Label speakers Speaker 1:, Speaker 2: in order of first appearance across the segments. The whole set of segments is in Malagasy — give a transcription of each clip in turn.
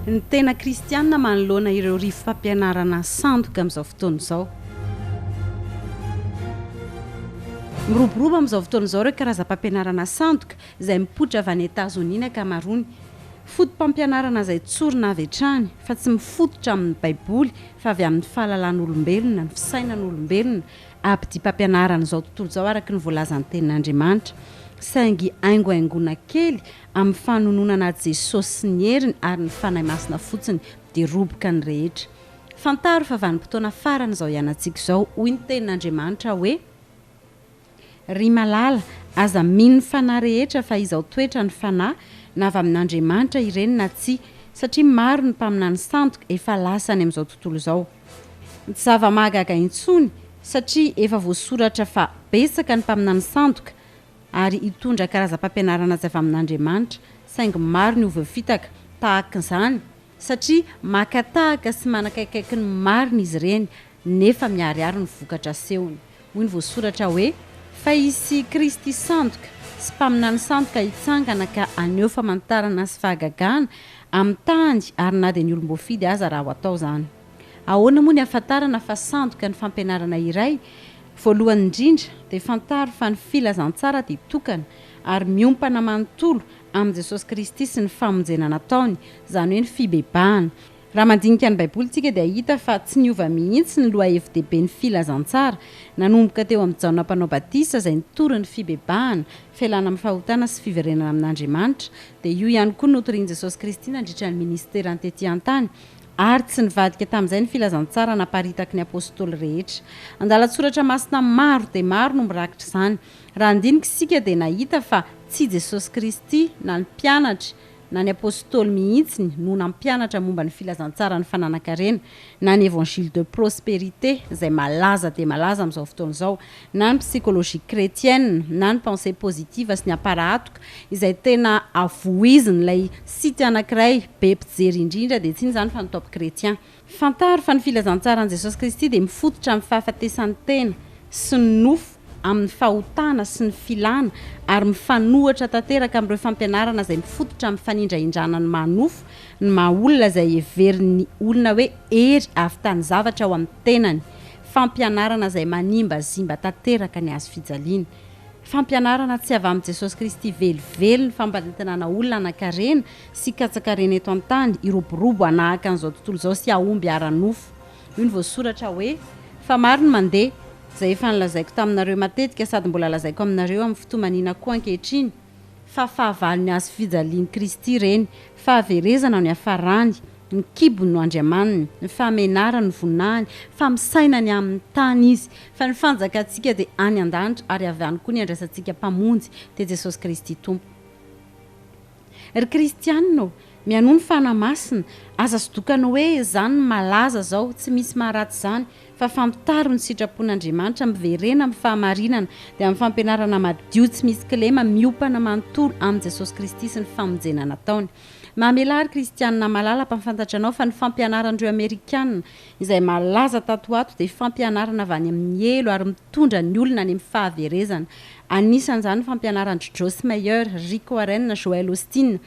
Speaker 1: Ny tena kristiana manoloana ireo rivo-pampianarana sandoka amin'izao fotoana izao. Miroborobo amin'izao fotoana izao ireo karazam-pampianarana sandoka izay mipoitra avy any Etazonia ny ankamaroany. Foto-pampianarana izay tsorina avy hatrany fa tsy mifototra amin'ny Baiboly fa avy amin'ny fahalalan'olombelona, ny fisainan'olombelona, abidim-pampianaran'izao tontolo izao araka ny voalazan'ny Tenin'Andriamanitra, saingy haingohaingoana kely amin'ny fanononana Jesosy sy ny heriny ary ny Fanahy Masina fotsiny dia roboka ny rehetra. Fantaro fa vanim-potoana farany izao ianantsika izao, hoy ny Tenin'Andriamanitra hoe. Ry malala, aza mino ny fanahy rehetra fa izao toetra ny fanahy, na avy amin'Andriamanitra ireny na tsia, satria maro ny mpaminany sandoka efa lasa any amin'izao tontolo izao. Tsy zava-mahagaga intsony satria efa voasoratra fa betsaka ny mpaminany sandoka ary hitondra karazam-pampianarana tsy avy amin'Andriamanitra, saingy maro ny ho voafitaka tahaka izany satria maka tahaka sy manakaikaiky ny marina izy ireny nefa miharihary ny vokatra asehony. Hoy ny voasoratra hoe, Fa hisy Kristy sandoka sy mpaminany sandoka hitsangana ka haneho famantarana sy fahagagana amin'ny tany ary na dia ny olom-boafidy aza raha ho atao izany. Ahoana moa ny ahafantarana fa sandoka ny fampianarana iray? Voalohany indrindra, dia fantaro fa ny filazantsara dia tokana ary miompana manontolo amin'i Jesosy Kristy sy ny famonjena nataony, izany hoe ny fibebahana. Raha mandinika ny Baiboly isika dia hahita fa tsy niova mihitsy ny lohahevi-dehiben'ny filazantsara, nanomboka teo amin'i Jaona Mpanao Batisa izay nitory ny fibebahana, fialana amin'ny fahotana sy fiverenana amin'Andriamanitra, dia io ihany koa no notorian'i Jesosy Kristy nandritra ny ministerany tetỳ an-tany, ary tsy nivadika tamin'izay ny filazantsara naparitaky ny apostoly rehetra. Andalan-tsoratra masina maro dia maro no mirakitra izany. Raha handinika isika dia nahita fa tsy Jesosy Kristy na ny mpianatry na ny Apostoly mihitsiny no nampianatra momba ny filazantsaran'ny fananan-karena, na ny évangile de prospérité izay malaza dia malaza amin'izao fotoana izao, na ny psychologie chrétienne, na ny pensée positive sy ny aparahatoka izay tena avoizin'ilay site anankiray be mpijery indrindra dia tsy inona izany fa ny top chrétien. Fantaro fa ny filazantsaran'i Jesosy Kristy dia mifototra amin'ny fahafatesan'ny tena sy ny nofo amin'ny fahotana sy ny filana ary mifanohitra tanteraka amin'ireo fampianarana izay mifototra amin'ny fanindrahindrana ny maha nofo, ny maha olona izay heverin'ny olona hoe hery ahavitany zavatra ao amin'ny tenany, fampianarana izay manimbazimba tanteraka ny hazo fijaliana. Fampianarana tsy avy amin'i Jesosy Kristy velively ny fampanantenana olona hanan-karena sy hikatsaka-karena eto an-tany, hiroborobo hanahaka an'izao tontolo izao sy hahomby ara-nofo. Hoy ny voasoratra hoe, Fa maro ny mandeha, izay efa nolazaiko taminareo matetika sady mbola lazaiko aminareo amin'ny fitomaniana koa ankehitriny, fa fahavalon'ny hazo fijalian'i Kristy ireny, fahaverezana no iafarany, ny kibony no andriamaniny, ny fahamenarany no voninahiny, fa misaina ny amin'ny tany izy. Fa ny fanjakantsika dia any an-danitra, ary avy any koa ny handraisantsika Mpamonjy, dia Jesosy Kristy Tompo. Ry kristianina ô, mihainoa ny Fanahy Masina, aza sodokana hoe izany no malaza zao, tsy misy maharatsy izany, fa fantaro ny sitrapon'Andriamanitra, miverena amin'ny fahamarinana, dia amin'ny fampianarana madio tsy misy kilema, miompana manontolo amin'i Jesosy Kristy sy ny famonjena nataony. Mamelà ry kristianina malala mpahafantatra anao fa ny fampianaran'ireo Amerikana izay malaza tato ho ato dia fampianarana avy any amin'ny helo ary mitondra ny olona any amin'ny fahaverezana. Anisan'izany ny fampianaran-dry Joyce Meyer, Rick Warren, Joel Osteen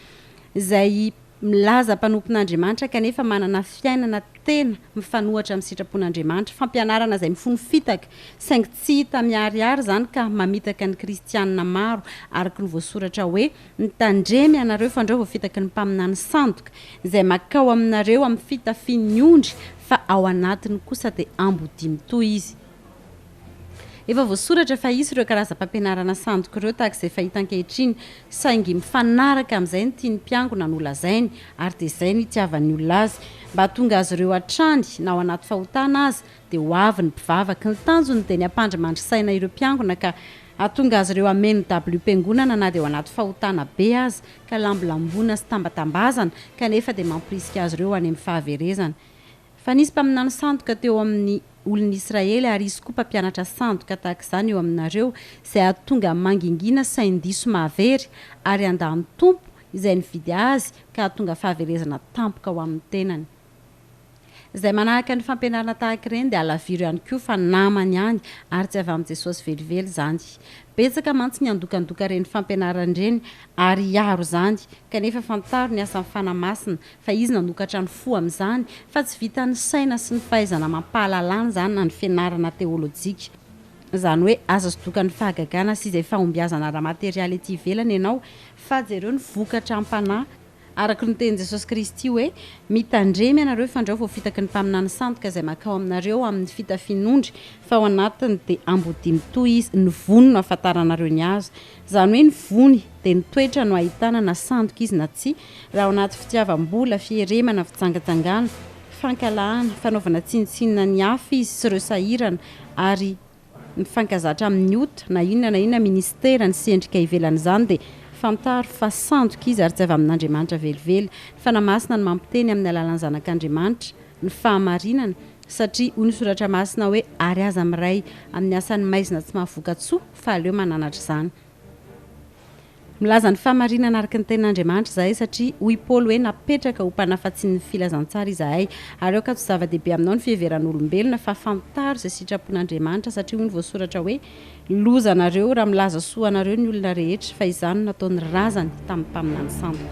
Speaker 1: izay milaza mpanompon'Andriamanitra kanefa manana fiainana tena mifanohatra amin'ny sitrapon'Andriamanitra, fampianarana izay mifono fitaka saingy tsy hita miharihary izany ka mamitaka ny kristianina maro araka ny voasoratra hoe Mitandrema ianareo fandrao voafitaky ny mpaminany sandoka izay makao aminareo amin'ny fitafian'ny ondry fa ao anatiny kosa dia ambodia mitohy izy. Efa voasoratra fa hisy ireo karazam-pampianarana sandoka ireo tahaka izay fahita ankehitriny, saingy mifanaraka amin'izay ny tian'ny mpiangona nolazainy ary dia izay no itiavan'ny olona azy. Mba hahatonga azy ireo hatrany na ao anaty fahotana aza dia ho avy ny mpivavaka. Ny tanjony dia ny hampandrimandry saina ireo mpiangona ka hahatonga azy ireo hameno dabilio-piangonana na dia ao anaty fahotana be aza ka lambolamboina sy tambatambazana kanefa dia mamporisika azy ireo ho any amin'ny fahaverezana. Fa nisy mpaminany sandoka teo amin'ny olon'Israely ary hisy koa mpampianatra sandoka tahaka izany eo aminareo izay hahatonga mangingina sain-diso mahavery ary handà ny Tompo izay nividy azy ka hahatonga fahaverezana tampoka ho amin'ny tenany. Izay manahaka ny fampianarana tahaka ireny dia alaviro ihany koa fa namany ihany ary tsy avy amin'i Jesosy velively izany. Betsaka mantsy ny handokandoka ireny fampianarana ireny ary hiaro izany kanefa fantaro ny asan'ny Fanahy Masina fa Izy nanokatra ny fo amin'izany fa tsy vitan'ny saina sy ny fahaizana amam-pahalalana izany na ny fianarana teolojika. Izany hoe aza sodokan'ny fahagagana sy izay fahombiazana ara-materialy ety ivelany ianao fa jereo ny vokatra am-panahy, araka ny tenin'i Jesosy Kristy hoe, Mitandrema ianareo fandrao voafitaky ny mpaminany sandoka izay mankao aminareo amin'ny fitafian'ondry fa ao anatiny dia ambodia mitohy izy, ny voany no ahafantaranareo ny hazo. Izany hoe ny voany dia ny toetra no ahitana na sandoka izy na tsia, raha ao anaty fitiavam-bola, fieremana, fijangajangana, fankalahana, fanaovana tsinontsinona ny hafa izy sy ireo sahirana ary mifankazatra amin'ny ota na inona na inona ministerany sy endrika ivelan'izany dia fantaro fa sandoka izy ary tsy avy amin'Andriamanitra velively. Ny Fanahy Masina no mampiteny amin'ny alalan'ny Zanak'Andriamanitra ny fahamarinana satria hoy ny Soratra Masina hoe ary aza miray amin'ny asan'ny maizina tsy mahavoka-tsoa fa aleo mananatra izany. Milaza ny fahamarinana araka ny Tenin'Andriamanitra izahay, satria hoy Paoly hoe napetraka ho mpanafatsin'ny filazantsara izahay. Ary aoka tsy ho zava-dehibe aminao ny fiheveran'olombelona, fa fantaro izay sitrapon'Andriamanitra, satria hoy ny voasoratra hoe, Loza anareo raha milaza soa anareo ny olona rehetra, fa izany no nataon'ny razany tamin'ny mpaminany sandoka.